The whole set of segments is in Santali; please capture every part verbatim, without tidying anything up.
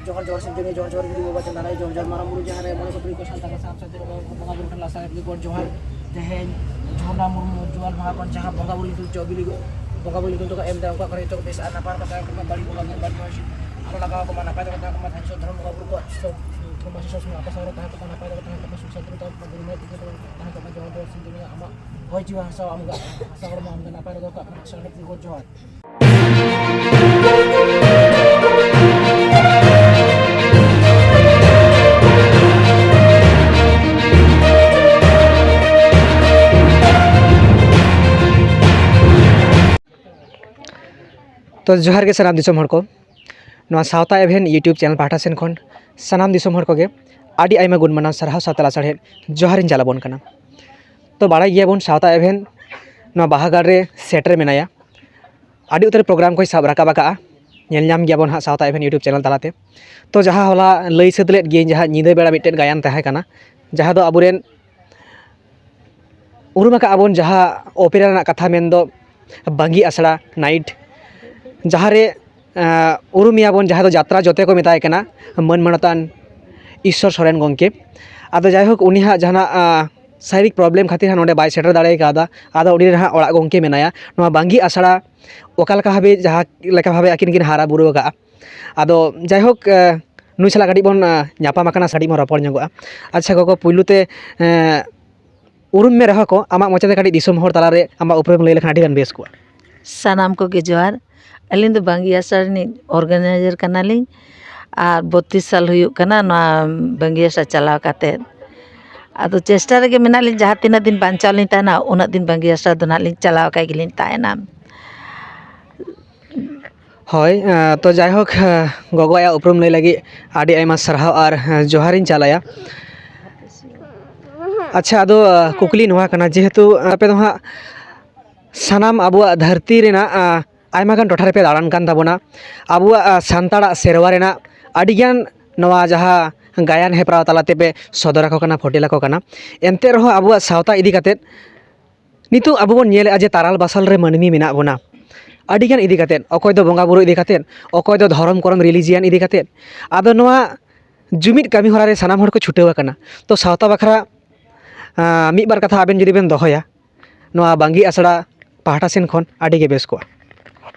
ᱡᱚᱦᱟᱨ ᱡᱚᱦᱟᱨ ᱥᱤᱧ ᱡᱚᱦᱟᱨ ᱡᱚᱦᱟᱨ ᱜᱩᱨᱩ ᱵᱟᱵᱟ ᱪᱟᱸᱫᱟᱱᱟᱭ ᱡᱚᱦᱟᱨ ᱡᱚᱦᱟᱨ ᱢᱟᱨᱟᱝ ᱵᱩᱨᱩ ᱡᱟᱦᱮᱨ ᱟᱭᱳ ᱢᱚᱬᱮ ᱠᱚ ᱛᱩᱨᱩᱭ ᱠᱚ ᱥᱟᱱᱛᱟᱲ ᱥᱟᱶ ᱥᱟᱶᱛᱮ ᱵᱚᱸᱜᱟ ᱵᱩᱨᱩ ᱴᱷᱮᱱ ᱞᱟᱥᱟᱲᱦᱮᱫ ᱜᱮ ᱜᱚᱰ ᱡᱚᱦᱟᱨ᱾ ᱛᱮᱦᱮᱧ ᱡᱷᱚᱨᱱᱟ ᱢᱩᱨᱢᱩ ᱡᱚᱦᱟᱨ ᱢᱟᱦᱟ ᱠᱷᱚᱱ ᱡᱟᱦᱟᱸ ᱵᱚᱸᱜᱟ ᱵᱩᱨᱩ ᱧᱩᱛᱩᱢ ᱪᱚ ᱵᱤᱞᱤ ᱵᱚᱸᱜᱟ ᱵᱩᱨᱩ ᱧᱩᱛᱩᱢ ᱛᱮᱠᱚ ᱮᱢ ᱮᱫᱟ, ᱩᱱᱠᱩᱣᱟᱜ ᱜᱷᱟᱨᱚᱸᱡᱽ ᱡᱚᱛᱚ ᱵᱮᱥ ᱟᱨ ᱱᱟᱯᱟᱭ ᱨᱮᱠᱚ ᱛᱟᱦᱮᱸ ᱠᱚᱢᱟ, ᱵᱟᱹᱲᱤᱡ ᱵᱚᱸᱜᱟ ᱵᱩᱨᱩ ᱵᱟᱹᱲᱤᱡ ᱦᱚᱸ ᱟᱞᱚ ᱞᱟᱜᱟᱣ ᱠᱚᱢᱟ, ᱱᱟᱯᱟᱭ ᱛᱮᱠᱚ ᱛᱟᱦᱮᱸ ᱠᱚᱢᱟ, ᱫᱷᱚᱨᱢ ᱥᱚᱛ ᱫᱷᱚᱨᱢ ᱵᱚᱸᱜᱟ ᱵᱩᱨᱩ ᱠᱚᱣᱟᱜ ᱥᱚᱛ ᱫᱷᱚᱨᱢ ᱟᱥᱤᱥ ᱥᱚᱥᱱᱚ ᱟᱯᱮ ᱥᱟᱶ ᱨᱮ ᱛᱟᱦᱮᱸ ᱠᱚᱢᱟ, ᱱᱟᱯᱟᱭ ᱛᱮᱠᱚ ᱛᱟᱦᱮᱸ ᱠᱚᱢᱟ, ᱥᱩᱠ ᱥᱟᱱᱛᱤ ᱨᱮ ᱛᱟᱦᱮᱸ ᱠᱚᱢᱟ, ᱜᱩᱨᱩ ᱢᱟᱭ ᱛᱤᱠᱤ ᱛᱟᱦᱮᱸ ᱠᱚᱢᱟ, ᱡᱚᱦᱟᱨ ᱡᱚᱦᱟᱨ ᱥᱤᱧ ᱡᱚᱦᱟᱨ ᱟᱢᱟᱜ ᱦᱚᱭ ᱡᱤᱣᱤ ᱦᱟᱥᱟ ᱟᱢ ᱜᱮ, ᱦᱟᱥᱟ ᱦᱚᱲᱢᱚ ᱟᱢ ᱜᱮ ᱱᱟᱯᱟᱭ ᱨᱮ ᱫᱚᱦᱚ ᱠᱟᱜ ᱢᱟ, ᱥᱟᱶ ᱨᱮ ᱡᱚᱦᱟᱨ᱾ ᱛᱚ ᱡᱚᱦᱟᱨ ᱜᱮ ᱥᱟᱱᱟᱢ ᱫᱤᱥᱚᱢ ᱦᱚᱲ ᱠᱚ, ᱱᱚᱣᱟ ᱥᱟᱶᱛᱟ ᱮᱵᱷᱮᱱ YouTube ᱪᱮᱱᱮᱞ ᱯᱟᱦᱴᱟ ᱥᱮᱱ ᱠᱷᱚᱱ ᱥᱟᱱᱟᱢ ᱫᱤᱥᱚᱢ ᱦᱚᱲ ᱠᱚᱜᱮ ᱟᱹᱰᱤ ᱟᱭᱢᱟ ᱜᱩᱱ ᱢᱟᱱᱟᱣ ᱥᱟᱨᱦᱟᱣ ᱥᱟᱶᱛᱮ ᱞᱟᱥᱟᱲᱦᱮᱫ ᱡᱚᱦᱟᱨᱤᱧ ᱪᱟᱞ ᱟᱵᱚᱱ ᱠᱟᱱᱟ᱾ ᱛᱚ ᱵᱟᱲᱟᱭ ᱜᱮᱭᱟᱵᱚᱱ ᱥᱟᱶᱛᱟ ᱮᱵᱷᱮᱱ ᱱᱚᱣᱟ ᱵᱟᱦᱟᱜᱟᱲ ᱨᱮ ᱥᱮᱴᱮᱨ ᱢᱮᱱᱟᱭᱟ, ᱟᱹᱰᱤ ᱩᱛᱟᱹᱨ ᱯᱨᱳᱜᱨᱟᱢ ᱠᱚᱭ ᱥᱟᱵ ᱨᱟᱠᱟᱵ ᱟᱠᱟᱫᱼᱟ, ᱧᱮᱞ ᱧᱟᱢ ᱜᱮᱭᱟᱵᱚᱱ ᱦᱟᱸᱜ ᱥᱟᱶᱛᱟ ᱮᱵᱷᱮᱱ YouTube ᱪᱮᱱᱮᱞ ᱛᱟᱞᱟᱛᱮ᱾ ᱛᱚ ᱡᱟᱦᱟᱸ ᱦᱚᱞᱟ ᱞᱟᱹᱭ ᱥᱟᱹᱛ ᱞᱮᱫ ᱜᱤᱭᱟᱹᱧ, ᱡᱟᱦᱟᱸ ᱧᱤᱫᱟᱹ ᱵᱮᱲᱟ ᱢᱤᱫᱴᱮᱱ ᱜᱟᱭᱟᱱ ᱛᱟᱦᱮᱸ ᱠᱟᱱᱟ, ᱡᱟᱦᱟᱸ ᱫᱚ ᱟᱵᱚᱨᱮᱱ ᱩᱨᱩᱢ ᱟᱠᱟᱫ ᱟᱵᱚᱱ ᱡᱟᱦᱟᱸ ᱚᱯᱮᱨᱟ ᱨᱮᱱᱟᱜ ᱠᱟᱛᱷᱟ ᱢᱮᱱᱫᱚ ᱵᱟᱝᱜᱤ ᱟᱥᱲᱟ ᱱᱟᱭᱤᱴ, ᱡᱟᱦᱟᱸ ᱨᱮ ᱩᱨᱩᱢᱮᱭᱟ ᱵᱚᱱ ᱡᱟᱦᱟᱸᱭ ᱫᱚ ᱡᱟᱛᱨᱟ ᱡᱚᱛᱮ ᱠᱚ ᱢᱮᱛᱟᱭ ᱠᱟᱱᱟ, ᱢᱟᱹᱱ ᱢᱟᱱᱚᱛᱟᱱ ᱤᱥᱥᱚᱨ ᱥᱚᱨᱮᱱ ᱜᱚᱢᱠᱮ᱾ ᱟᱫᱚ ᱡᱟᱭᱦᱳᱠ, ᱩᱱᱤ ᱦᱟᱸᱜ ᱡᱟᱦᱟᱱᱟᱜ ᱥᱟᱨᱤᱨᱤᱠ ᱯᱨᱚᱵᱞᱮᱢ ᱠᱷᱟᱹᱛᱤᱨ ᱦᱟᱸᱜ ᱱᱚᱰᱮ ᱵᱟᱭ ᱥᱮᱴᱮᱨ ᱫᱟᱲᱮ ᱠᱟᱣᱫᱟ᱾ ᱟᱫᱚ ᱩᱱᱤ ᱨᱮᱱ ᱦᱟᱸᱜ ᱚᱲᱟᱜ ᱜᱚᱢᱠᱮ ᱢᱮᱱᱟᱭᱟ, ᱱᱚᱣᱟ ᱵᱟᱝᱜᱤ ᱟᱥᱲᱟ ᱚᱠᱟ ᱞᱮᱠᱟ ᱵᱷᱟᱵᱮ ᱡᱟᱦᱟᱸ ᱞᱮᱠᱟ ᱵᱷᱟᱵᱮ ᱟᱹᱠᱤᱱ ᱠᱤᱱ ᱦᱟᱨᱟ ᱵᱩᱨᱩ ᱟᱠᱟᱫᱼᱟ᱾ ᱟᱫᱚ ᱡᱟᱭᱦᱳᱠ, ᱱᱩᱭ ᱥᱟᱞᱟᱜ ᱠᱟᱹᱴᱤᱡ ᱵᱚᱱ ᱧᱟᱯᱟᱢ ᱟᱠᱟᱱᱟ, ᱥᱮ ᱠᱟᱹᱴᱤᱡ ᱵᱚᱱ ᱨᱚᱯᱚᱲ ᱧᱚᱜᱚᱜᱼᱟ᱾ ᱟᱪᱪᱷᱟ ᱜᱚᱜᱚ, ᱯᱩᱭᱞᱩ ᱛᱮ ᱩᱨᱩᱢ ᱢᱮ ᱨᱮᱦᱚᱸ ᱠᱚ, ᱟᱢᱟᱜ ᱢᱚᱪᱟ ᱛᱮ ᱠᱟᱹᱴᱤᱡ ᱫᱤᱥᱚᱢ ᱦᱚᱲ ᱛᱟᱞᱟᱨᱮ ᱟᱢᱟᱜ ᱩᱯᱨᱩᱢ ᱞᱟᱹᱭ ᱞᱮᱠᱷᱟᱱ ᱟᱹᱰᱤ ᱜᱟᱱ ᱵᱮᱥ ᱠᱚᱜᱼᱟ᱾ ᱥᱟᱱᱟᱢ ᱠᱚᱜᱮ ᱡᱚᱦᱟᱨ᱾ ᱟᱹᱞᱤᱧ ᱫᱚ ᱵᱟᱝᱜᱤ ᱟᱥᱲᱟ ᱨᱤᱱᱤᱡ ᱚᱨᱜᱟᱱᱟᱭᱡᱟᱨ ᱠᱟᱱᱟᱞᱤᱧ ᱟᱨ ᱵᱚᱛᱛᱨᱤᱥ ᱥᱟᱞ ᱦᱩᱭᱩᱜ ᱠᱟᱱᱟ ᱱᱚᱣᱟ ᱵᱟᱝᱜᱤ ᱟᱥᱲᱟ ᱪᱟᱞᱟᱣ ᱠᱟᱛᱮᱫ᱾ ᱟᱫᱚ ᱪᱮᱥᱴᱟ ᱨᱮᱜᱮ ᱢᱮᱱᱟᱜ ᱞᱤᱧ, ᱡᱟᱦᱟᱸ ᱛᱤᱱᱟᱹᱜ ᱫᱤᱱ ᱵᱟᱧᱪᱟᱣ ᱞᱤᱧ ᱛᱟᱦᱮᱱᱟ ᱩᱱᱟᱹᱜ ᱫᱤᱱ ᱵᱟᱝᱜᱤ ᱟᱥᱲᱟ ᱫᱚ ᱱᱟᱦᱟᱜ ᱞᱤᱧ ᱪᱟᱞᱟᱣ ᱟᱠᱟᱫ ᱜᱮᱞᱤᱧ ᱛᱟᱦᱮᱱᱟ᱾ ᱦᱳᱭ, ᱛᱚ ᱡᱟᱭᱦᱳᱠ, ᱜᱚᱜᱚ ᱟᱭᱟᱜ ᱩᱯᱨᱩᱢ ᱞᱟᱹᱭ ᱞᱟᱹᱜᱤᱫ ᱟᱹᱰᱤ ᱟᱭᱢᱟ ᱥᱟᱨᱦᱟᱣ ᱟᱨ ᱡᱚᱦᱟᱨᱤᱧ ᱪᱟᱞᱟᱭᱟ᱾ ᱟᱪᱪᱷᱟ, ᱟᱫᱚ ᱠᱩᱠᱞᱤ ᱱᱚᱣᱟ ᱠᱟᱱᱟ, ᱡᱮᱦᱮᱛᱩ ᱟᱯᱮ ᱫᱚ ᱦᱟᱸᱜ ᱥᱟᱱᱟᱢ ᱟᱵᱚᱣᱟᱜ ᱫᱷᱟᱹᱨᱛᱤ ᱨᱮᱱᱟᱜ ᱟᱭᱢᱟ ᱜᱟᱱ ᱴᱚᱴᱷᱟ ᱨᱮᱯᱮ ᱫᱟᱬᱟᱱ ᱠᱟᱱ ᱛᱟᱵᱚᱱᱟ, ᱟᱵᱚᱣᱟᱜ ᱥᱟᱱᱛᱟᱲᱟᱜ ᱥᱮᱨᱣᱟ ᱨᱮᱱᱟᱜ ᱟᱹᱰᱤᱜᱟᱱ ᱱᱚᱣᱟ ᱡᱟᱦᱟᱸ ᱜᱟᱭᱟᱱ ᱦᱮᱯᱨᱟᱣ ᱛᱟᱞᱟ ᱛᱮᱯᱮ ᱥᱚᱫᱚᱨ ᱟᱠᱚ ᱠᱟᱱᱟ, ᱯᱷᱩᱴᱮᱞ ᱟᱠᱚ ᱠᱟᱱᱟ, ᱮᱱᱛᱮ ᱨᱮᱦᱚᱸ ᱟᱵᱚᱣᱟᱜ ᱥᱟᱶᱛᱟ ᱤᱫᱤ ᱠᱟᱛᱮᱫ ᱱᱤᱛᱚᱜ ᱟᱵᱚ ᱵᱚᱱ ᱧᱮᱞᱮᱫᱼᱟ ᱡᱮ ᱛᱟᱨᱟᱞ ᱵᱟᱥᱟᱞ ᱨᱮ ᱢᱟᱹᱱᱢᱤ ᱢᱮᱱᱟᱜ ᱵᱚᱱᱟ᱾ ᱟᱹᱰᱤᱜᱟᱱ ᱤᱫᱤ ᱠᱟᱛᱮᱫ, ᱚᱠᱚᱭ ᱫᱚ ᱵᱚᱸᱜᱟ ᱵᱩᱨᱩ ᱤᱫᱤ ᱠᱟᱛᱮᱫ, ᱚᱠᱚᱭ ᱫᱚ ᱫᱷᱚᱨᱚᱢ ᱠᱚᱨᱚᱢ religion ᱤᱫᱤ ᱠᱟᱛᱮᱫ᱾ ᱟᱫᱚ ᱱᱚᱣᱟ ᱡᱩᱢᱤᱫ ᱠᱟᱹᱢᱤ ᱦᱚᱨᱟ ᱨᱮ ᱥᱟᱱᱟᱢ ᱦᱚᱲ ᱠᱚ ᱪᱷᱩᱴᱟᱹᱣ ᱟᱠᱟᱱᱟ᱾ ᱛᱚ ᱥᱟᱶᱛᱟ ᱵᱟᱠᱷᱨᱟ, ᱟᱸ, ᱢᱤᱫ ᱵᱟᱨ ᱠᱟᱛᱷᱟ ᱟᱵᱮᱱ ᱡᱩᱫᱤ ᱵᱮᱱ ᱫᱚᱦᱚᱭᱟ ᱱᱚᱣᱟ ᱵᱟᱝᱜᱤ ᱟᱥᱲᱟ ᱯᱟᱦᱴᱟ ᱥᱮᱱ ᱠᱷᱚᱱ, ᱟᱹᱰᱤ ᱜᱮ ᱵᱮᱥ ᱠᱚᱜᱼᱟ᱾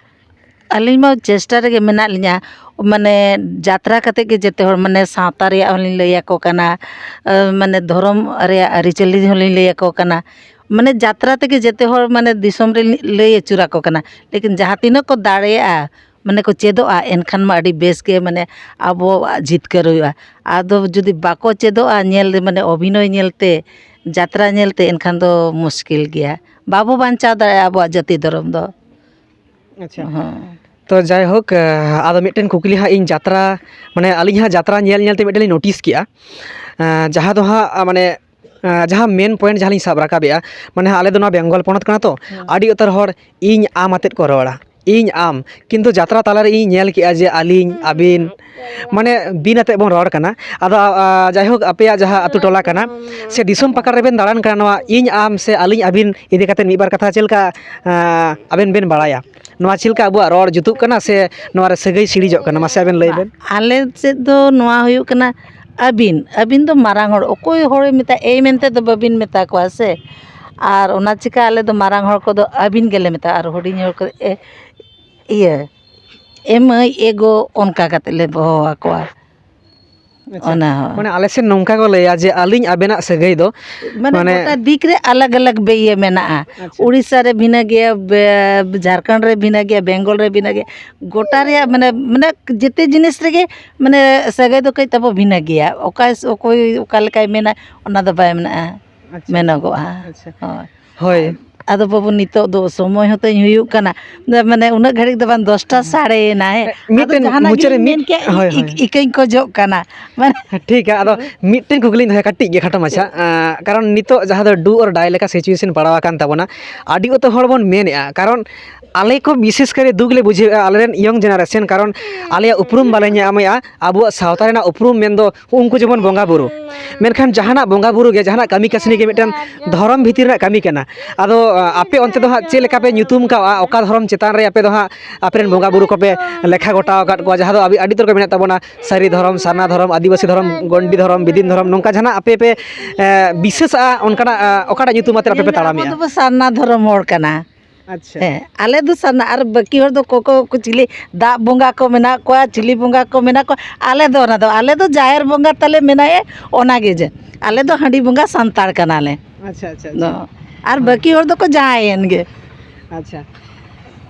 ᱟᱹᱞᱤᱧ ᱢᱟ ᱪᱮᱥᱴᱟ ᱨᱮᱜᱮ ᱢᱮᱱᱟᱜ ᱞᱤᱧᱟ, ᱢᱟᱱᱮ ᱡᱟᱛᱨᱟ ᱠᱟᱛᱮ ᱜᱮ ᱡᱮᱛᱮ ᱦᱚᱲ, ᱢᱟᱱᱮ ᱥᱟᱶᱛᱟ ᱨᱮᱭᱟᱜ ᱦᱚᱸᱞᱤᱧ ᱞᱟᱹᱭ ᱟᱠᱚ ᱠᱟᱱᱟ, ᱟᱸ, ᱢᱟᱱᱮ ᱫᱷᱚᱨᱚᱢ ᱨᱮᱭᱟᱜ ᱟᱹᱨᱤᱪᱟᱹᱞᱤ ᱦᱚᱸᱞᱤᱧ ᱞᱟᱹᱭ ᱟᱠᱚ ᱠᱟᱱᱟ, ᱢᱟᱱᱮ ᱡᱟᱛᱨᱟ ᱛᱮᱜᱮ ᱡᱮᱛᱮ ᱦᱚᱲ ᱢᱟᱱᱮ ᱫᱤᱥᱚᱢ ᱨᱮ ᱞᱟᱹᱭ ᱟᱹᱪᱩᱨ ᱟᱠᱚ ᱠᱟᱱᱟ᱾ ᱞᱮᱠᱤᱱ ᱡᱟᱦᱟᱸ ᱛᱤᱱᱟᱹᱜ ᱠᱚ ᱫᱟᱲᱮᱭᱟᱜᱼᱟ, ᱢᱟᱱᱮ ᱠᱚ ᱪᱮᱫᱚᱜᱼᱟ, ᱮᱱᱠᱷᱟᱱ ᱢᱟ ᱟᱹᱰᱤ ᱵᱮᱥ ᱜᱮ, ᱢᱟᱱᱮ ᱟᱵᱚᱣᱟᱜ ᱡᱤᱛᱠᱟᱹᱨ ᱦᱩᱭᱩᱜᱼᱟ᱾ ᱟᱫᱚ ᱡᱩᱫᱤ ᱵᱟᱠᱚ ᱪᱮᱫᱚᱜᱼᱟ, ᱧᱮᱞ ᱢᱟᱱᱮ ᱚᱵᱷᱤᱱᱚᱭ ᱧᱮᱞᱛᱮ, ᱡᱟᱛᱨᱟ ᱧᱮᱞᱛᱮ, ᱮᱱᱠᱷᱟᱱ ᱫᱚ ᱢᱩᱥᱠᱤᱞ ᱜᱮᱭᱟ, ᱵᱟᱵᱚ ᱵᱟᱧᱪᱟᱣ ᱫᱟᱲᱮᱭᱟᱜᱼᱟ ᱟᱵᱚᱣᱟᱜ ᱡᱟᱹᱛᱤ ᱫᱷᱚᱨᱚᱢ ᱫᱚ᱾ ᱟᱪᱪᱷᱟ᱾ ᱦᱮᱸ᱾ ᱛᱚ ᱡᱟᱭᱦᱳᱠ, ᱟᱫᱚ ᱢᱤᱫᱴᱮᱱ ᱠᱩᱠᱞᱤ ᱦᱟᱸᱜ ᱤᱧ ᱡᱟᱛᱨᱟ, ᱢᱟᱱᱮ ᱟᱹᱞᱤᱧ ᱦᱟᱸᱜ ᱡᱟᱛᱨᱟ ᱧᱮᱞ ᱧᱮᱞ ᱛᱮ ᱢᱤᱫᱴᱮᱱ ᱞᱤᱧ notice ᱠᱮᱜᱼᱟ, ᱡᱟᱦᱟᱸ ᱫᱚ ᱦᱟᱸᱜ, ᱢᱟᱱᱮ ᱡᱟᱦᱟᱸ main point ᱡᱟᱦᱟᱸ ᱞᱤᱧ ᱥᱟᱵ ᱨᱟᱠᱟᱵᱮᱜᱼᱟ, ᱢᱟᱱᱮ ᱟᱞᱮ ᱫᱚ ᱱᱚᱣᱟ ᱵᱮᱝᱜᱚᱞ ᱯᱚᱱᱚᱛ ᱠᱟᱱᱟ ᱛᱚ, ᱦᱮᱸ᱾ ᱟᱹᱰᱤ ᱩᱛᱟᱹᱨ ᱦᱚᱲ ᱤᱧ ᱟᱢ ᱟᱛᱮᱫ ᱠᱚ ᱨᱚᱲᱟ, ᱤᱧ ᱟᱢ, ᱠᱤᱱᱛᱩ ᱡᱟᱛᱨᱟ ᱛᱟᱞᱟᱨᱮ ᱤᱧ ᱧᱮᱞ ᱠᱮᱜᱼᱟ ᱡᱮ ᱟᱹᱞᱤᱧ ᱟᱹᱵᱤᱱ, ᱢᱟᱱᱮ ᱵᱤᱱ ᱟᱛᱮᱫ ᱵᱚᱱ ᱨᱚᱲ ᱠᱟᱱᱟ᱾ ᱟᱫᱚ, ᱟ, ᱡᱟᱭᱦᱳᱠ, ᱟᱯᱮᱭᱟᱜ ᱡᱟᱦᱟᱸ ᱟᱹᱛᱩ ᱴᱚᱞᱟ ᱠᱟᱱᱟ ᱥᱮ ᱫᱤᱥᱚᱢ ᱯᱟᱠᱟᱲ ᱨᱮᱵᱮᱱ ᱫᱟᱬᱟᱱ ᱠᱟᱱᱟ, ᱱᱚᱣᱟ ᱤᱧ ᱟᱢ ᱥᱮ ᱟᱹᱞᱤᱧ ᱟᱹᱵᱤᱱ ᱤᱫᱤ ᱠᱟᱛᱮᱫ ᱢᱤᱫ ᱵᱟᱨ ᱠᱟᱛᱷᱟ ᱪᱮᱫ ᱞᱮᱠᱟ, ᱟ, ᱟᱵᱮᱱ ᱵᱮᱱ ᱵᱟᱲᱟᱭᱟ? ᱱᱚᱣᱟ ᱪᱮᱫ ᱞᱮᱠᱟ ᱟᱵᱚᱣᱟᱜ ᱨᱚᱲ ᱡᱩᱛᱩᱜ ᱠᱟᱱᱟ ᱥᱮ ᱱᱚᱣᱟ ᱨᱮ ᱥᱟᱹᱜᱟᱹᱭ ᱥᱤᱲᱤᱡᱚᱜ ᱠᱟᱱᱟ? ᱢᱟᱥᱮ ᱟᱵᱮᱱ ᱞᱟᱹᱭ ᱵᱮᱱ᱾ ᱟᱞᱮ ᱥᱮᱫ ᱫᱚ ᱱᱚᱣᱟ ᱦᱩᱭᱩᱜ ᱠᱟᱱᱟ, ᱟᱹᱵᱤᱱ, ᱟᱹᱵᱤᱱ ᱫᱚ ᱢᱟᱨᱟᱝ ᱦᱚᱲ, ᱚᱠᱚᱭ ᱦᱚᱲᱮ ᱢᱮᱛᱟᱭ ᱮᱭ ᱢᱮᱱᱛᱮ ᱫᱚ ᱵᱟᱹᱵᱤᱱ ᱢᱮᱛᱟ ᱠᱚᱣᱟ ᱥᱮ᱾ ᱟᱨ ᱚᱱᱟ ᱪᱤᱠᱟ ᱟᱞᱮ ᱫᱚ ᱢᱟᱨᱟᱝ ᱦᱚᱲ ᱠᱚᱫᱚ ᱟᱹᱵᱤᱱ ᱜᱮᱞᱮ ᱢᱮᱛᱟᱜᱼᱟ, ᱟᱨ ᱦᱩᱰᱤᱧ ᱦᱚᱲ ᱠᱚᱫᱚ ᱮ, ᱤᱭᱟᱹ, ᱮ ᱢᱟᱹᱭ, ᱮ ᱜᱚ, ᱚᱱᱠᱟ ᱠᱟᱛᱮ ᱞᱮ ᱦᱚᱦᱚ ᱟᱠᱚᱣᱟ᱾ ᱟᱪᱪᱷᱟ᱾ ᱚᱱᱟ ᱦᱚᱸ᱾ ᱢᱟᱱᱮ ᱟᱞᱮ ᱥᱮᱫ ᱱᱚᱝᱠᱟ ᱠᱚ ᱞᱟᱹᱭᱟ ᱡᱮ ᱟᱹᱞᱤᱧ ᱟᱵᱮᱱᱟᱜ ᱥᱟᱹᱜᱟᱹᱭ ᱫᱚ, ᱢᱟᱱᱮ ᱢᱟᱱᱮ ᱜᱚᱴᱟ ᱫᱤᱠ ᱨᱮ ᱟᱞᱟᱜᱽ ᱟᱞᱟᱜᱽ ᱵᱮ-, ᱤᱭᱟᱹ ᱢᱮᱱᱟᱜᱼᱟ᱾ ᱟᱪᱪᱷᱟ᱾ ᱩᱲᱤᱥᱥᱟ ᱨᱮ ᱵᱷᱤᱱᱟᱹ ᱜᱮᱭᱟ, ᱵᱮ-, ᱡᱷᱟᱲᱠᱷᱚᱸᱰ ᱨᱮ ᱵᱷᱤᱱᱟᱹ ᱜᱮᱭᱟ, ᱵᱮᱝᱜᱚᱞ ᱨᱮ ᱵᱷᱤᱱᱟᱹ ᱜᱮᱭᱟ, ᱜᱚᱴᱟ ᱨᱮᱭᱟᱜ ᱢᱟᱱᱮ, ᱢᱟᱱᱮ ᱡᱮᱛᱮ ᱡᱤᱱᱤᱥ ᱨᱮᱜᱮ ᱢᱟᱱᱮ ᱥᱟᱹᱜᱟᱹᱭ ᱫᱚ ᱠᱟᱹᱡ ᱛᱟᱵᱚ ᱵᱷᱤᱱᱟᱹ ᱜᱮᱭᱟ᱾ ᱚᱠᱟ, ᱚᱠᱚᱭ ᱚᱠᱟ ᱞᱮᱠᱟᱭ ᱢᱮᱱᱟ, ᱚᱱᱟ ᱫᱚ ᱵᱟᱭ ᱢᱮᱱᱟᱜᱼᱟ, ᱟᱪᱪᱷᱟ᱾ ᱢᱮᱱᱚᱜᱚᱜᱼᱟ᱾ ᱟᱪᱪᱷᱟ᱾ ᱦᱳᱭ᱾ ᱦᱳᱭ᱾ ᱟᱫᱚ ᱵᱟᱹᱵᱩ, ᱱᱤᱛᱚᱜ ᱫᱚ ᱥᱚᱢᱚᱭ ᱦᱚᱸ ᱛᱤᱧ ᱦᱩᱭᱩᱜ ᱠᱟᱱᱟ᱾ ᱢᱟᱱᱮ ᱩᱱᱟᱹᱜ ᱜᱷᱟᱹᱲᱤᱡ ᱫᱚ ᱵᱟᱝ, ᱫᱚᱥᱴᱟ ᱥᱟᱲᱮᱭᱮᱱᱟ, ᱦᱮᱸ᱾ ᱟᱫᱚ ᱢᱤᱫᱴᱮᱱ ᱡᱟᱦᱟᱱᱟᱜ ᱢᱩᱪᱟᱹᱫ ᱨᱮ ᱜᱮᱞᱤᱧ ᱢᱤᱫ, ᱢᱮᱱ ᱠᱮᱭᱟ, ᱤ-, ᱦᱳᱭ, ᱤ-, ᱦᱳᱭ᱾ ᱤᱠᱟᱹᱧ ᱠᱷᱚᱡᱚᱜ ᱠᱟᱱᱟ᱾ ᱢᱟᱱᱮ ᱴᱷᱤᱠ ᱜᱮᱭᱟ, ᱟᱫᱚ ᱢᱤᱫᱴᱮᱱ ᱠᱩᱠᱞᱤᱧ ᱫᱚᱦᱚᱭᱟ ᱠᱟᱹᱴᱤᱡ ᱜᱮ, ᱠᱷᱟᱴᱚ ᱢᱟᱪᱷᱟ᱾ ᱟᱸ, ᱠᱟᱨᱚᱱ ᱱᱤᱛᱚᱜ ᱡᱟᱦᱟᱸ ᱫᱚ do or die ᱞᱮᱠᱟ situation ᱯᱟᱲᱟᱣ ᱟᱠᱟᱱ ᱛᱟᱵᱚᱱᱟ, ᱟᱹᱰᱤ ᱩᱛᱟᱹᱨ ᱦᱚᱲ ᱵᱚᱱ ᱢᱮᱱᱮᱫᱼᱟ, ᱠᱟᱨᱚᱱ ᱟᱞᱮ ᱠᱚ ᱵᱤᱥᱮᱥ ᱠᱟᱨᱮ ᱫᱩᱠ ᱞᱮ ᱵᱩᱡᱷᱟᱹᱣᱮᱫᱼᱟ, ᱟᱞᱮᱨᱮᱱ ᱤᱭᱚᱝ ᱡᱮᱱᱟᱨᱮᱥᱚᱱ, ᱠᱟᱨᱚᱱ ᱟᱞᱮᱭᱟᱜ ᱩᱯᱨᱩᱢ ᱵᱟᱞᱮ ᱧᱟᱢᱮᱫᱼᱟ᱾ ᱟᱵᱚᱣᱟᱜ ᱥᱟᱶᱛᱟ ᱨᱮᱱᱟᱜ ᱩᱯᱨᱩᱢ ᱢᱮᱱᱫᱚ ᱩᱱᱠᱩ ᱡᱮᱢᱚᱱ ᱵᱚᱸᱜᱟ ᱵᱩᱨᱩ, ᱢᱮᱱᱠᱷᱟᱱ ᱡᱟᱦᱟᱱᱟᱜ ᱵᱚᱸᱜᱟ ᱵᱩᱨᱩ ᱜᱮ, ᱡᱟᱦᱟᱱᱟᱜ ᱠᱟᱹᱢᱤ ᱠᱟᱹᱥᱱᱤ ᱜᱮ ᱢᱤᱫᱴᱮᱱ ᱫᱷᱚᱨᱚᱢ ᱵᱷᱤᱛᱤᱨ ᱨᱮᱱᱟᱜ ᱠᱟᱹᱢᱤ ᱠᱟᱱᱟ᱾ ᱟᱫᱚ ᱟ, ᱟᱯᱮ ᱚᱱᱛᱮ ᱫᱚ ᱦᱟᱸᱜ ᱪᱮᱫ ᱞᱮᱠᱟ ᱯᱮ ᱧᱩᱛᱩᱢ ᱠᱟᱣᱟ, ᱚᱠᱟ ᱫᱷᱚᱨᱚᱢ ᱪᱮᱛᱟᱱ ᱨᱮ ᱟᱯᱮ ᱫᱚ ᱦᱟᱸᱜ ᱟᱯᱮᱨᱮᱱ ᱵᱚᱸᱜᱟ ᱵᱩᱨᱩ ᱠᱚᱯᱮ ᱞᱮᱠᱷᱟ ᱜᱚᱴᱟ ᱟᱠᱟᱫ ᱠᱚᱣᱟ, ᱡᱟᱦᱟᱸ ᱫᱚ ᱟᱹᱰᱤ, ᱟᱹᱰᱤ ᱩᱛᱟᱹᱨ ᱠᱚ ᱢᱮᱱᱟᱜ ᱛᱟᱵᱚᱱᱟ, ᱥᱟᱹᱨᱤ ᱫᱷᱚᱨᱚᱢ, ᱥᱟᱨᱱᱟ ᱫᱷᱚᱨᱚᱢ, ᱟᱹᱫᱤᱵᱟᱹᱥᱤ ᱫᱷᱚᱨᱚᱢ, ᱜᱚᱱᱰᱤ ᱫᱷᱚᱨᱚᱢ, ᱵᱤᱫᱤᱱ ᱫᱷᱚᱨᱚᱢ, ᱱᱚᱝᱠᱟ ᱡᱟᱦᱟᱱᱟᱜ ᱟᱯᱮ ᱯᱮ ᱮ, ᱵᱤᱥᱮᱥᱟᱜᱼᱟ, ᱚᱱᱠᱟᱱᱟᱜ ᱟ, ᱚᱠᱟᱴᱟᱜ ᱧᱩᱛᱩᱢ ᱟᱛᱮ ᱟᱯᱮ ᱯᱮ ᱧᱮᱞ ᱢᱮ, ᱟᱵᱚ ᱛᱟᱲᱟᱢᱮᱜᱼᱟ? ᱫᱚᱵᱚ ᱥᱟᱨᱱᱟ ᱫᱷᱚᱨᱚᱢ ᱦᱚᱲ ᱠᱟᱱᱟ᱾ ᱟᱪᱪᱷᱟ᱾ ᱦᱮᱸ, ᱟᱞᱮ ᱫᱚ ᱥᱟᱨᱱᱟ, ᱟᱨ ᱵᱟᱹᱠᱤ ᱦᱚᱲ ᱫᱚ ᱠᱚᱠᱚ ᱠᱚ ᱪᱤᱞᱤ ᱫᱟᱜ ᱵᱚᱸᱜᱟ ᱠᱚ ᱢᱮᱱᱟᱜ ᱠᱚᱣᱟ, ᱪᱤᱞᱤ ᱵᱚᱸᱜᱟ ᱠᱚ ᱢᱮᱱᱟᱜ ᱠᱚᱣᱟ, ᱟᱞᱮ ᱫᱚ ᱚᱱᱟ ᱫᱚ, ᱟᱞᱮ ᱫᱚ ᱡᱟᱦᱮᱨ ᱵᱚᱸᱜᱟ ᱛᱟᱞᱮ ᱢᱮᱱᱟᱭᱟ, ᱚᱱᱟ ᱜᱮ ᱡᱮ ᱟᱞᱮ ᱫᱚ ᱦᱟᱺᱰᱤ ᱵᱚᱸᱜᱟ ᱥᱟᱱᱛᱟᱲ ᱠᱟᱱᱟᱞᱮ᱾ ᱟᱪᱪᱷᱟ, ᱟᱪᱪᱷᱟ, ᱟᱪᱪᱷᱟ᱾ ᱫᱚ, ᱟᱨ ᱦᱮᱸ᱾ ᱵᱟᱹᱠᱤ ᱦᱚᱲ ᱫᱚᱠᱚ ᱡᱟᱦᱟᱸᱭᱮᱱ ᱜᱮ᱾ ᱟᱪᱪᱷᱟ᱾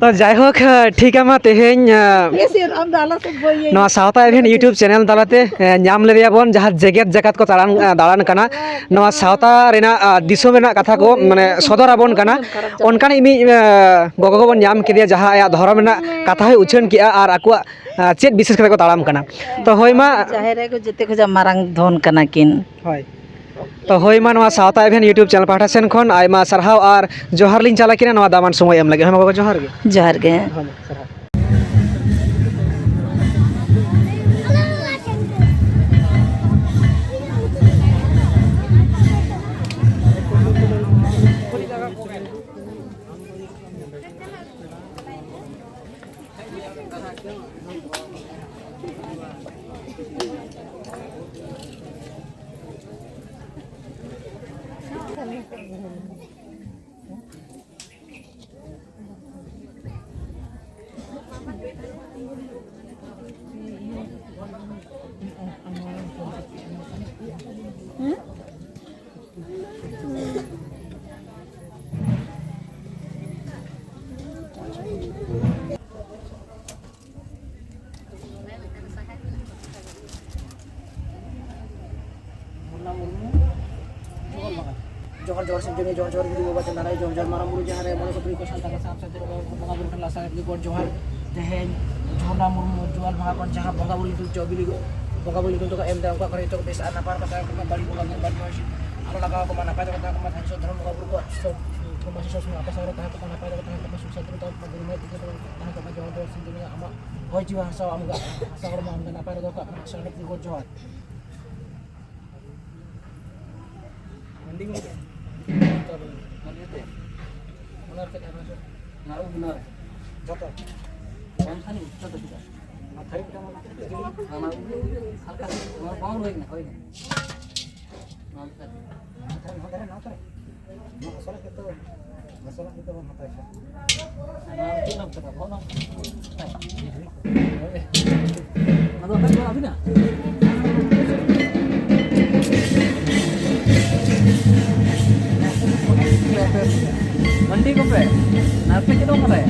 ᱛᱚ ᱡᱟᱭᱦᱳᱠ, ᱴᱷᱤᱠ ᱜᱮᱭᱟ, ᱢᱟ ᱛᱮᱦᱮᱧ, ᱟ, ᱵᱮᱥ, ᱟᱢ ᱫᱚ ᱟᱞᱚ ᱥᱮᱫ ᱵᱟᱹᱭ ᱤᱭᱟᱹ᱾ ᱱᱚᱣᱟ ᱥᱟᱶᱛᱟ ᱮᱵᱷᱮᱱ YouTube ᱪᱮᱱᱮᱞ ᱛᱟᱞᱟᱛᱮ, ᱮ, ᱧᱟᱢ ᱞᱮᱫᱮᱭᱟ ᱵᱚᱱ, ᱡᱟᱦᱟᱸ ᱡᱮᱜᱮᱛ ᱡᱟᱠᱟᱛ ᱠᱚ ᱫᱟᱬᱟᱱ, ᱮ, ᱫᱟᱬᱟᱱ ᱠᱟᱱᱟ, ᱱᱚᱣᱟ ᱥᱟᱶᱛᱟ ᱨᱮᱱᱟᱜ, ᱟ, ᱫᱤᱥᱚᱢ ᱨᱮᱱᱟᱜ ᱠᱟᱛᱷᱟ ᱠᱚ, ᱢᱟᱱᱮ, ᱥᱚᱫᱚᱨ ᱟᱵᱚᱱ ᱠᱟᱱᱟ᱾ ᱚᱱᱠᱟᱱᱤᱡ ᱢᱤᱫ, ᱮ, ᱜᱚᱜᱚ ᱵᱚᱱ ᱧᱟᱢ ᱠᱮᱫᱮᱭᱟ, ᱡᱟᱦᱟᱸ ᱟᱭᱟᱜ ᱫᱷᱚᱨᱚᱢ ᱨᱮᱱᱟᱜ ᱠᱟᱛᱷᱟ ᱦᱚᱸᱭ ᱩᱪᱷᱟᱹᱱ ᱠᱮᱜᱼᱟ ᱟᱨ ᱟᱠᱚᱣᱟᱜ, ᱟ, ᱪᱮᱫ ᱵᱤᱥᱮᱥ ᱠᱟᱛᱮ ᱠᱚ ᱛᱟᱲᱟᱢ ᱠᱟᱱᱟ᱾ ᱛᱚ ᱦᱳᱭ ᱢᱟ᱾ ᱡᱟᱦᱮᱨ ᱟᱭᱳ ᱡᱚᱛᱚ ᱠᱷᱚᱡᱟᱜ ᱢᱟᱨᱟᱝ ᱫᱷᱚᱱ ᱠᱟᱱᱟ ᱠᱤᱱ᱾ ᱦᱳᱭ᱾ ᱛᱚ ᱦᱳᱭ ᱢᱟ, ᱱᱚᱣᱟ ᱥᱟᱶᱛᱟ ᱮᱵᱷᱮᱱ YouTube ᱪᱮᱱᱮᱞ ᱯᱟᱦᱴᱟ ᱥᱮᱱ ᱠᱷᱚᱱ ᱟᱭᱢᱟ ᱥᱟᱨᱦᱟᱣ ᱟᱨ ᱡᱚᱦᱟᱨ ᱞᱤᱧ ᱪᱟᱞ ᱟᱹᱠᱤᱱᱟ ᱱᱚᱣᱟ ᱫᱟᱢᱟᱱ ᱥᱚᱢᱚᱭ ᱮᱢ ᱞᱟᱹᱜᱤᱫ᱾ ᱦᱳᱭ ᱢᱟ ᱜᱚᱜᱚ, ᱡᱚᱦᱟᱨ ᱜᱮ᱾ ᱡᱚᱦᱟᱨ ᱜᱮ᱾ ᱦᱳᱭ ᱢᱟ, ᱥᱟᱨᱦᱟᱣ᱾ ᱢᱩᱨᱢᱩ, ᱡᱚᱦᱟᱨ ᱵᱟᱝᱟ᱾ ᱡᱚᱦᱟᱨ, ᱡᱚᱦᱟᱨ ᱥᱤᱧ ᱡᱚᱦᱟᱨ, ᱡᱚᱦᱟᱨ ᱜᱩᱨᱩ ᱵᱟᱵᱟ ᱪᱟᱸᱫᱟᱱᱟᱭ, ᱡᱚᱦᱟᱨ, ᱡᱚᱦᱟᱨ ᱢᱟᱨᱟᱝ ᱵᱩᱨᱩ ᱡᱟᱦᱮᱨ ᱨᱮ ᱢᱚᱬᱮ ᱠᱚ ᱛᱩᱨᱩᱭ ᱠᱚ ᱥᱟᱱᱛᱟᱲ ᱠᱚ ᱥᱟᱶ ᱥᱟᱶᱛᱮ ᱵᱚᱸᱜᱟ ᱵᱩᱨᱩ ᱴᱷᱮᱱ ᱞᱟᱥᱟᱲᱦᱮᱫ ᱜᱮ ᱜᱚᱰ ᱡᱚᱦᱟᱨ᱾ ᱛᱮᱦᱮᱧ ᱡᱷᱚᱨᱱᱟ ᱢᱩᱨᱢᱩ ᱡᱚᱣᱟᱞ ᱢᱟᱦᱟ ᱠᱷᱚᱱ ᱡᱟᱦᱟᱸ ᱵᱚᱸᱜᱟ ᱵᱩᱨᱩ ᱧᱩᱛᱩᱢ ᱪᱚ ᱵᱤᱞᱤ ᱵᱚᱸᱜᱟ ᱵᱩᱨᱩ ᱧᱩᱛᱩᱢ ᱛᱮᱠᱚ ᱮᱢ ᱮᱫᱟ, ᱩᱱᱠᱩᱣᱟᱜ ᱠᱚᱨᱮ ᱡᱚᱛᱚ ᱵᱮᱥ ᱟᱨ ᱱᱟᱯᱟᱭ ᱠᱚ ᱛᱟᱦᱮᱸ ᱠᱚ ᱢᱟ, ᱵᱟᱹᱲᱤᱡ ᱵᱚᱸᱜᱟ ᱵᱩᱨᱩ ᱵᱟᱹᱲᱤᱡ ᱦᱚᱲ ᱟᱞᱚ ᱞᱟᱜᱟᱣ ᱟᱠᱚ ᱢᱟ, ᱱᱟᱯᱟᱭ ᱛᱮᱠᱚ ᱛᱟᱦᱮᱸ ᱠᱚ ᱢᱟ, ᱫᱷᱚᱨᱢ ᱜᱚᱨᱚᱵ ᱠᱚ ᱥᱚᱵ ᱢᱟᱹᱡᱷᱤ ᱥᱚᱥᱱᱚ ᱟᱯᱮ ᱥᱟᱶᱨᱮ ᱛᱟᱦᱮᱸ ᱠᱚᱜ ᱢᱟ, ᱱᱟᱯᱟᱭ ᱨᱮᱜᱮ ᱛᱟᱦᱮᱸ ᱠᱚᱜ ᱢᱟ, ᱥᱩᱠ ᱥᱟᱱᱛᱤ ᱨᱮ ᱛᱟᱦᱮᱸ ᱠᱚᱜ ᱢᱟ, ᱜᱩᱨᱩ ᱢᱟᱹᱭ ᱛᱤᱠᱤ ᱛᱟᱵᱚᱱ ᱛᱟᱦᱮᱸ ᱠᱚᱜ ᱢᱟ, ᱡᱚᱦᱟᱨ ᱡᱚᱦᱟᱨ ᱥᱤᱧ ᱫᱩᱱᱤᱭᱟᱹ ᱟᱢᱟᱜ ᱦᱚᱭ ᱡᱤᱣᱤ ᱦᱟᱥᱟ ᱟᱢ ᱜᱮ, ᱦᱟᱥᱟ ᱦᱚᱲᱢᱚ ᱟᱢ ᱜᱮ ᱱᱟᱯᱟᱭ ᱨᱮ ᱫᱚᱦᱚ ᱠᱟᱜ ᱢᱟ, ᱥᱟᱨᱱᱟ ᱛᱤ ᱜᱚᱰ ᱡᱚᱦᱟᱨ᱾ ᱢᱟᱱᱰᱤ ᱜᱚᱢᱠᱮ᱾ ᱚᱱᱟ ᱪᱮᱫ ᱟᱨ ᱪᱮᱫ? ᱚᱱᱟ ᱩᱵ ᱚᱱᱟ ᱨᱮ᱾ ᱡᱚᱛᱚ᱾ ᱵᱟᱝᱠᱷᱟᱱ ᱡᱚᱛᱚ ᱪᱮᱫᱟᱜ? ᱚᱱᱟ ᱛᱷᱟᱹᱨᱤ ᱢᱤᱫᱴᱟᱝ ᱢᱮᱱᱟᱜᱼᱟ᱾ ᱚᱱᱟ ᱩᱵ ᱦᱟᱞᱠᱟ ᱥᱮ ᱚᱱᱟ ᱵᱟᱝ ᱦᱩᱭ ᱠᱟᱱᱟ, ᱦᱩᱭ ᱠᱟᱱᱟ᱾ ᱱᱚᱣᱟ ᱫᱷᱟᱨᱮ, ᱱᱚᱣᱟ ᱫᱷᱟᱨᱮ, ᱱᱚᱣᱟ ᱫᱷᱟᱨᱮ᱾ ᱱᱚᱣᱟ ᱟᱥᱚᱞᱟᱜ ᱜᱮᱛᱚ, ᱟᱥᱚᱞᱟᱜ ᱜᱮᱛᱚ ᱵᱚᱱ ᱦᱟᱛᱟᱣ ᱠᱷᱟᱱ᱾ ᱱᱚᱣᱟ ᱫᱚ ᱪᱮᱫ ᱨᱮᱱᱟᱜ ᱠᱟᱱᱟ? ᱵᱚᱦᱚᱜ ᱨᱮᱱᱟᱜ? ᱚᱱᱟ ᱫᱚ ᱚᱠᱟ ᱨᱮ ᱟᱹᱵᱤᱱᱟᱜ? ᱢᱟᱱᱰᱤ ᱠᱚᱯᱮ, ᱱᱟᱨᱯᱮ ᱪᱮᱫ ᱦᱚᱸ ᱵᱟᱲᱟᱭᱟ?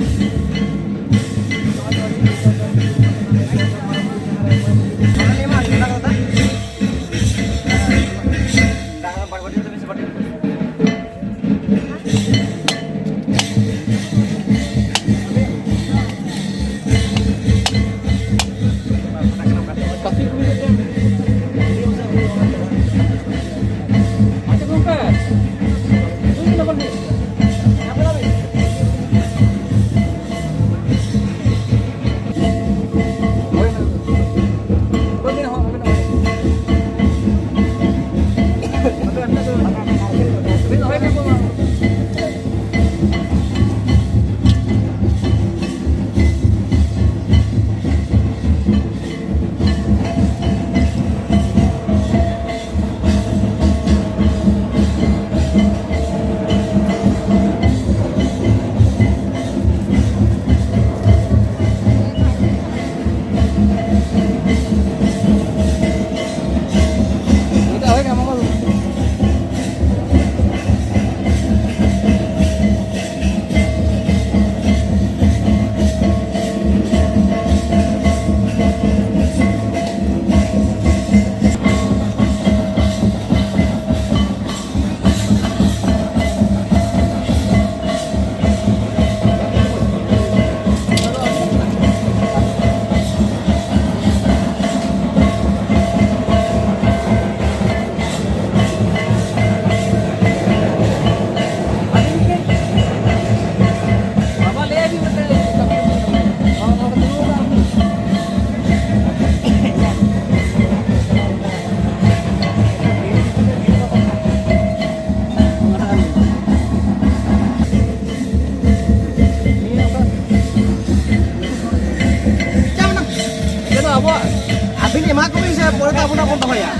ᱥᱮ ᱯᱚᱨᱮ ᱛᱮ ᱟᱵᱚᱱᱟᱜ ᱵᱚᱱ ᱫᱚᱦᱚᱭᱟ᱾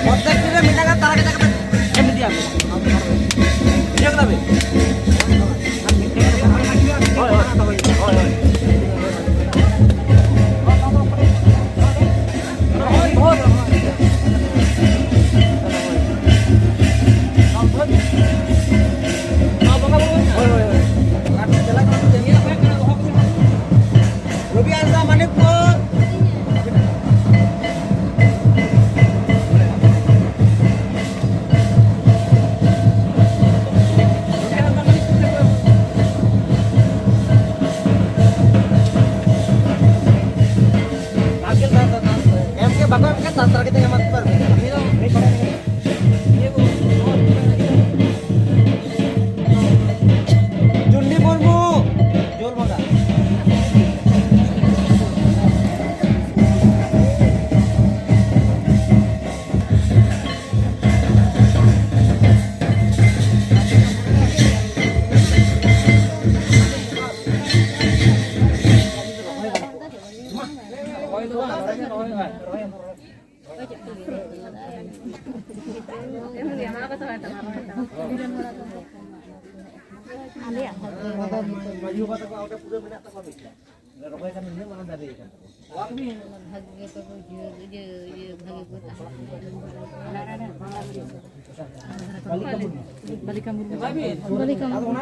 ᱯᱨᱚᱛᱮᱠᱴᱤ ᱨᱮ ᱢᱤᱫᱴᱟᱝ ᱠᱟᱛᱮ ᱛᱟᱨᱟ ᱠᱟᱛᱮ ᱮᱢ ᱤᱫᱤᱭᱟ᱾ ᱵᱩᱡᱷᱟᱹᱣ ᱠᱮᱫᱟ ᱵᱤᱱ? ᱦᱳᱭ, ᱦᱳᱭ, ᱦᱳᱭ, ᱦᱳᱭ᱾ ᱨᱚᱵᱤ ᱦᱟᱸᱥᱫᱟ, ᱢᱟᱱᱤᱠᱯᱩᱨ᱾ ᱮᱢ ᱜᱮ ᱵᱟᱠᱚ ᱮᱢ ᱠᱷᱟᱱ ᱥᱟᱱᱛᱟᱲ ᱠᱟᱛᱮ ᱮᱢᱟ ᱠᱚ ᱯᱟᱨᱵᱮ᱾ ᱪᱩᱱᱰᱤ ᱢᱩᱨᱢᱩ, ᱡᱳᱞ ᱵᱚᱸᱜᱟ᱾ ᱟᱞᱮᱭᱟᱜ ᱦᱚᱸ᱾ ᱢᱟᱹᱡᱷᱤ ᱵᱟᱵᱟ ᱛᱟᱠᱚ ᱚᱸᱰᱮ ᱯᱩᱨᱟᱹ ᱢᱮᱱᱟᱜ ᱛᱟᱠᱚᱣᱟ ᱢᱤᱫᱴᱟᱝ᱾ ᱨᱚᱦᱚᱭ ᱠᱟᱱ ᱱᱤᱱᱟᱹᱜ ᱢᱟᱨᱟᱝ ᱫᱟᱨᱮ ᱠᱟᱱ ᱛᱟᱠᱚᱣᱟ᱾ ᱵᱷᱟᱜᱮ ᱜᱮ ᱛᱚᱵᱮ ᱤᱭᱟᱹ, ᱤᱭᱟᱹ, ᱵᱷᱟᱜᱮ ᱠᱚ ᱛᱟᱦᱮᱸ ᱠᱟᱱᱟ᱾ ᱵᱟᱞᱤᱠᱟ ᱢᱩᱨᱢᱩ᱾ ᱵᱟᱞᱤᱠᱟ ᱢᱩᱨᱢᱩ᱾ ᱵᱟᱞᱤᱠᱟ ᱢᱩᱨᱢᱩ᱾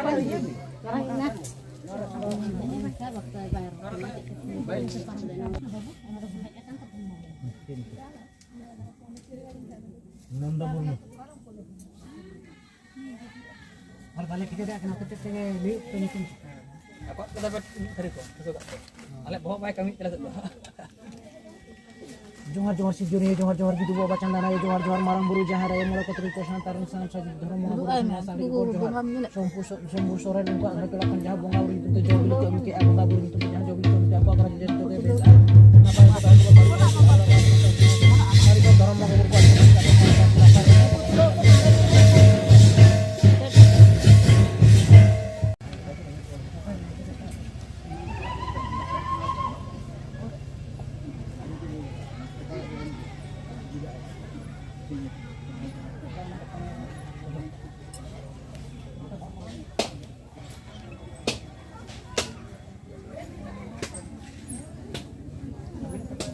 ᱱᱚᱱᱫᱚ ᱢᱩᱨᱢᱩ᱾ ᱟᱨ ᱵᱟᱞᱮ ᱴᱷᱤᱠᱟᱹ ᱫᱟᱲᱮᱭᱟᱜ ᱠᱟᱱᱟ, ᱦᱚᱛᱮᱡ ᱛᱮᱜᱮ ᱞᱟᱹᱭ ᱦᱩᱭᱩᱜ ᱠᱟᱱᱟ ᱧᱩᱛᱩᱢ᱾ ᱟᱠᱚᱣᱟᱜ ᱠᱚᱫᱚ ᱵᱮᱴ ᱢᱤᱫ ᱫᱷᱟᱨᱮ ᱠᱚ, ᱴᱷᱤᱠᱟᱹ ᱠᱟᱜ ᱠᱚ᱾ ᱟᱞᱮ ᱵᱚᱦᱚᱜ ᱵᱟᱭ ᱠᱟᱹᱢᱤᱭᱮᱫ ᱛᱟᱞᱮ ᱱᱤᱛᱚᱜ ᱫᱚ᱾ ᱡᱚᱦᱟᱨ, ᱡᱚᱦᱟᱨ, ᱥᱤᱨᱡᱚᱱᱤᱭᱟᱹ, ᱡᱚᱦᱟᱨ, ᱡᱚᱦᱟᱨ, ᱵᱤᱫᱩ ᱵᱟᱵᱟ ᱪᱟᱸᱫᱟᱱ ᱟᱭᱳ, ᱡᱚᱦᱟᱨ, ᱡᱚᱦᱟᱨ, ᱢᱟᱨᱟᱝ ᱵᱩᱨᱩ, ᱡᱟᱦᱮᱨ ᱟᱭᱳ, ᱢᱚᱬᱮ ᱠᱚ ᱛᱩᱨᱩᱭ ᱠᱚ, ᱥᱟᱶᱛᱟ ᱨᱮᱱ ᱥᱟᱱᱟᱢ ᱥᱟᱹᱡᱤ ᱫᱷᱚᱨᱚᱢ ᱵᱚᱸᱜᱟ ᱵᱩᱨᱩ ᱴᱷᱮᱱ ᱟᱥᱟ ᱜᱮ ᱜᱚᱰ ᱡᱚᱦᱟᱨ᱾ ᱵᱚᱸᱜᱟ ᱢᱮᱱᱟᱜ ᱥᱚᱢᱵᱷᱩ ᱥᱚ-, ᱥᱚᱢᱵᱷᱩ ᱥᱚᱨᱮᱱ ᱩᱱᱠᱩᱣᱟᱜ ᱦᱚᱭᱛᱚ ᱞᱟᱜ ᱠᱷᱟᱱ ᱡᱟᱦᱟᱸ ᱵᱚᱸᱜᱟ ᱵᱩᱨᱩ ᱧᱩᱛᱩᱢ ᱛᱮ ᱡᱚ ᱵᱤᱞᱤ ᱠᱚ ᱮᱢ ᱠᱮᱜᱼᱟ, ᱵᱚᱸᱜᱟ ᱵᱩᱨᱩ ᱧᱩᱛᱩᱢ ᱛᱮ ᱡᱟᱦᱟᱸ ᱡᱚ ᱵᱤᱞᱤ ᱠᱚ ᱮᱢ ᱠᱮᱜᱼᱟ, ᱟᱠᱚᱣᱟᱜ ᱜᱷᱟᱨᱚᱸᱡᱽ ᱡᱚᱛᱚ ᱜᱮ ᱵᱮᱥ ᱟᱨ ᱱᱟᱯᱟᱭ ᱛᱮ ᱛᱟᱦᱮᱸ ᱠᱚ ᱵᱟᱨ ᱫᱷᱚᱨᱚᱢ ᱵᱚᱸᱜᱟ ᱵᱩᱨᱩ ᱠᱚᱣᱟᱜ ᱱᱟᱯᱟᱭ ᱛᱮ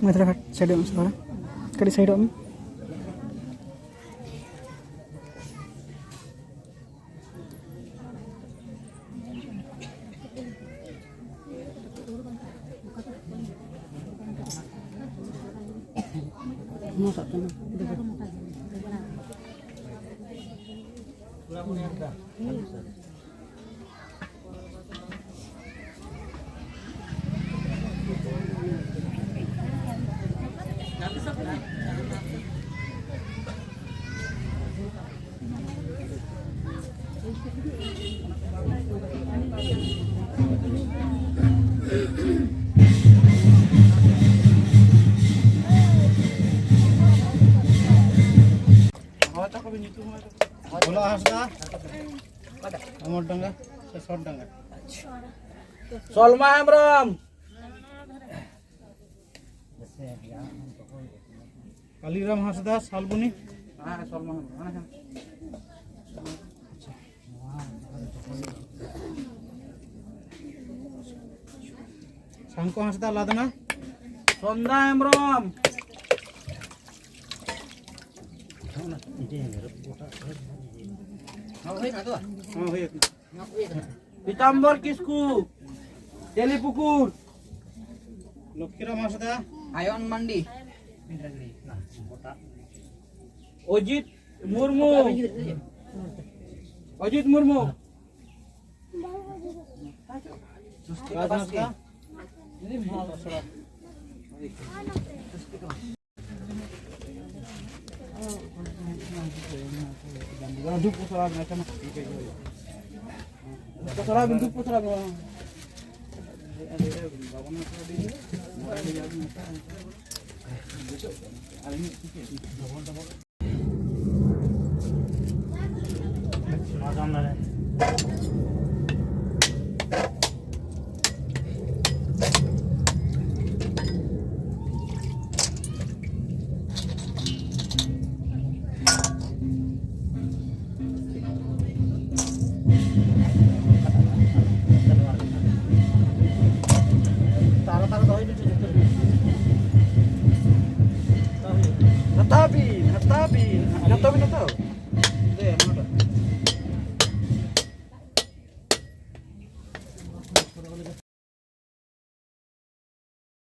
ᱢᱟ ᱛᱷᱚᱲᱟ ᱥᱟᱭᱤᱰᱚᱜ ᱢᱮ ᱥᱮ ᱛᱷᱚᱲᱟ᱾ ᱠᱟᱹᱴᱤᱡ ᱥᱟᱭᱤᱰᱚᱜ ᱢᱮ᱾ ᱵᱷᱳᱞᱟ ᱦᱟᱸᱥᱫᱟ, ᱟᱢᱚᱨᱰᱟᱸᱜᱟ ᱥᱮ ᱥᱚᱴᱰᱟᱸᱜᱟ? ᱥᱚᱞᱢᱟ ᱦᱮᱢᱵᱨᱚᱢ᱾ ᱠᱟᱞᱤᱨᱟᱢ ᱦᱟᱸᱥᱫᱟ, ᱥᱟᱞᱵᱩᱱᱤ᱾ ᱦᱮᱸ, ᱥᱚᱞᱢᱟ ᱦᱮᱢᱵᱨᱚᱢ, ᱦᱮᱸ, ᱦᱮᱸ᱾ ᱥᱟᱝᱠᱚ ᱦᱟᱸᱥᱫᱟ, ᱞᱟᱫᱱᱟ᱾ ᱥᱚᱱᱫᱟ ᱦᱮᱢᱵᱨᱚᱢ᱾ ᱦᱮᱸ, ᱦᱩᱭ ᱟᱠᱟᱱᱟ᱾ ᱯᱤᱛᱟᱢᱵᱚᱨ ᱠᱤᱥᱠᱩ, ᱛᱮᱞᱤᱯᱩᱠᱩᱨ᱾ ᱞᱚᱠᱠᱷᱤᱨᱟᱢ ᱦᱟᱸᱥᱫᱟ᱾ ᱟᱭᱚᱱ ᱢᱟᱱᱰᱤ᱾ ᱚᱡᱤᱛ ᱢᱩᱨᱢᱩ᱾ ᱚᱡᱤᱛ ᱢᱩᱨᱢᱩ᱾ ᱨᱟᱡᱽ ᱦᱟᱸᱥᱫᱟ᱾ ᱛᱟᱨᱟ ᱛᱟᱨᱟ ᱫᱚᱦᱚᱭ ᱢᱮ ᱡᱚᱛᱚ᱾